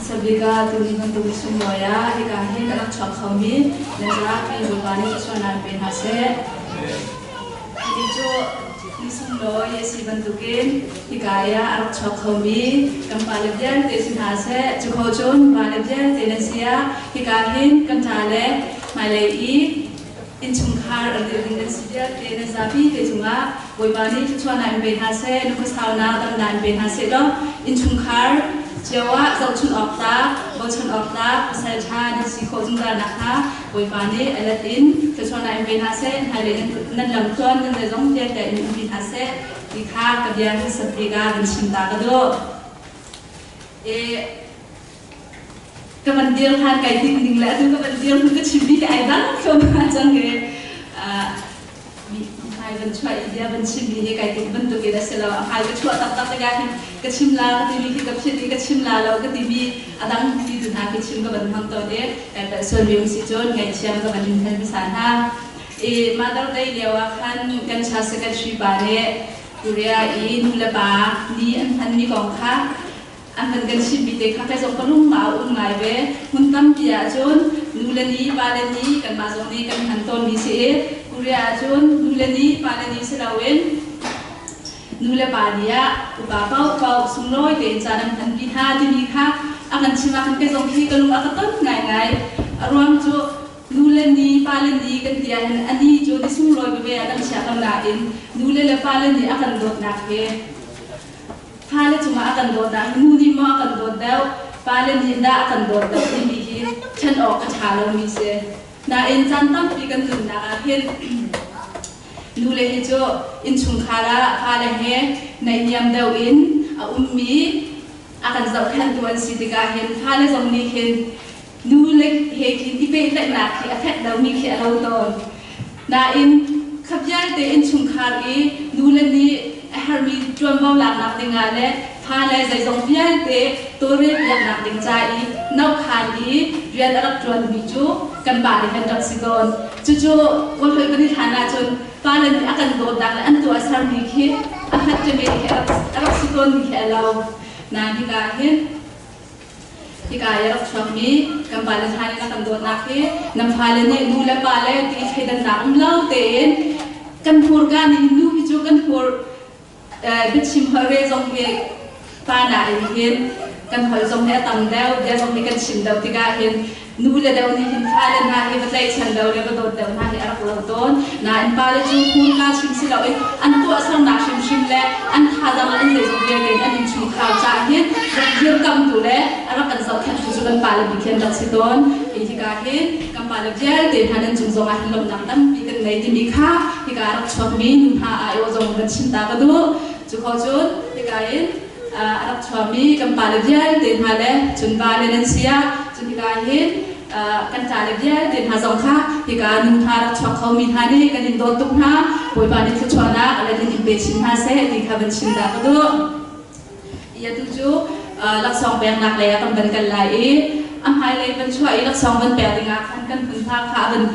Sabika tuni bantuk sunglawi ah hika hin a rak chuak khomi nan zapi Bawipa nih thluachuahnak pe hna seh. Hi cu ni sunglawi a si bantukin hika ah a rak chuak khomi kan pale vialte si hna seh. Cu kho cun pale vialte nan si ah hika hin kan ṭa le hmailei i innchungkhar a dirh ding nan si vialte nan zapi te cungah Bawipa nih thluachuahnak in pe hna seh, lungkhuasaunak damnak in pe hna seh law innchungkhar cio ah zohchunh awk tlak, bochan awk tlak pasal ṭha nan si khawh zungzal nakhnga Bawipa nih a let in thluachuahnak in pe hna seh, hmailei nan lamtluan nan zeizong vialte in umpi hna seh ti kha ka bia hmasat bik ah van chim ta ka duh. E, ka van dir hlan kai ting ding le atu ka van dir hnu ka chim mi hi ai dang thluahmah cang i hmai van chuah i bia van chim mi hi kai tuk bantuk in a si lo. A hmai ka chuah taktak tikah hin ka chim la ka timi khi ka philh i ka chim la lo ka timi a dang ti tu hna khi chim ka van hmang tawn i kai palh sual mi um si cun ngaihthiam ka van in hal hmasa hna. I Mother Day lio ah khan kan cha secretary pa nih Korea i nu le pa ni an hman mi kong kha an van kan chimmi te kha kai zong ka lung a um ngai ve. Hmun tampi ahcun nu le ni, pa le ni kanmah zong nih kan hman tawnmi si i Korea ahcun nu le ni, pa le ni si loin nu le pa ni ah upa paohpaoh sunglawi tein caan an hmanpi hna timi kha a kan chim ah khan kei zong khi ka lung a ka ton ngaingai. A ruang cu nu le ni, pa le ni kan ti ahhin a ni cu ni sunglawi veve ah kan chia ko nain nu le le pa le ni a kan dawtnak hi fale cungah a kan dawtnak hi nu nih maw a kan dawt deuh, pale nih dah a kan dawt deuh timi hi ṭhen awk a ṭha lomi si. Nain caan tampi kan nunnak ah hin nule hi cu innchungkhar ah fale he naihniam deuh in a ummi a kan zohkhenhtu an si tikah hin fale zong nih hin nule he khin i pehtlaihnak khi a fek lomi khi a lo tawn. Nain kha vialte innchungkhar i nule nih a herhmi ṭuanvo laknak dingah le fale zeizong vialte tawlrelpiaknak ding ca i nokhan i rian a rak ṭuanmi cu kan pale kan rak si tawn. Cucu kawlholh kan i hlan ahcun pale nih a kan dawtnak le an tuahsermi khi a hmat ṭeme khi a rak si tawnmi khi a lo. Nain hika ah hin Hika i a rak chuakmi kan pale hna nih na kan dawtnak hi nan fale nih nu le pa le ti thleidannak um lo tein kan hmurka nih nu hi cu kan hmur biachim holh re zong hi pa nain hin kan holh zong hi a tam deuh, bia zong hi kan chim deuh tikah hin nu le deuh nih hin fale hna hi va tlaihchan deuh le va dawt deuh hna hi a rak lo tawn. Nain pale cu hmurka chim si loin an tuahsernak hrimhrim le an thazaang le an zeizong vialte in an innchungkhar caah hin rak dirkamtu le a rak kan zohkhenhtu cu kan pale bik hi an rak si tawn. Hi hika hin kan pale vialte hna nan cung zongah hin lawmhnak tampi kan ngei timi kha hika a rak chuakmi nu hna aiawh zong van chim ta ka duh. Cu kho cun hika in a rak chuakmi kan pale vialte hna le cun vale nan si ah cun hika hin kan ṭale vialte hna zong kha hika nu hna rak chuak khomi hna nih kan in dawt tuk hna. Bawipa nih thluachuahnak a let in in pe chin hna seh ti kha van chim dah ka duh. I atu cu laksawng peknak lei ah kan van kal lai i a hmailei van chuah i laksawng van pek dingah khan kan hmunhma kha a van.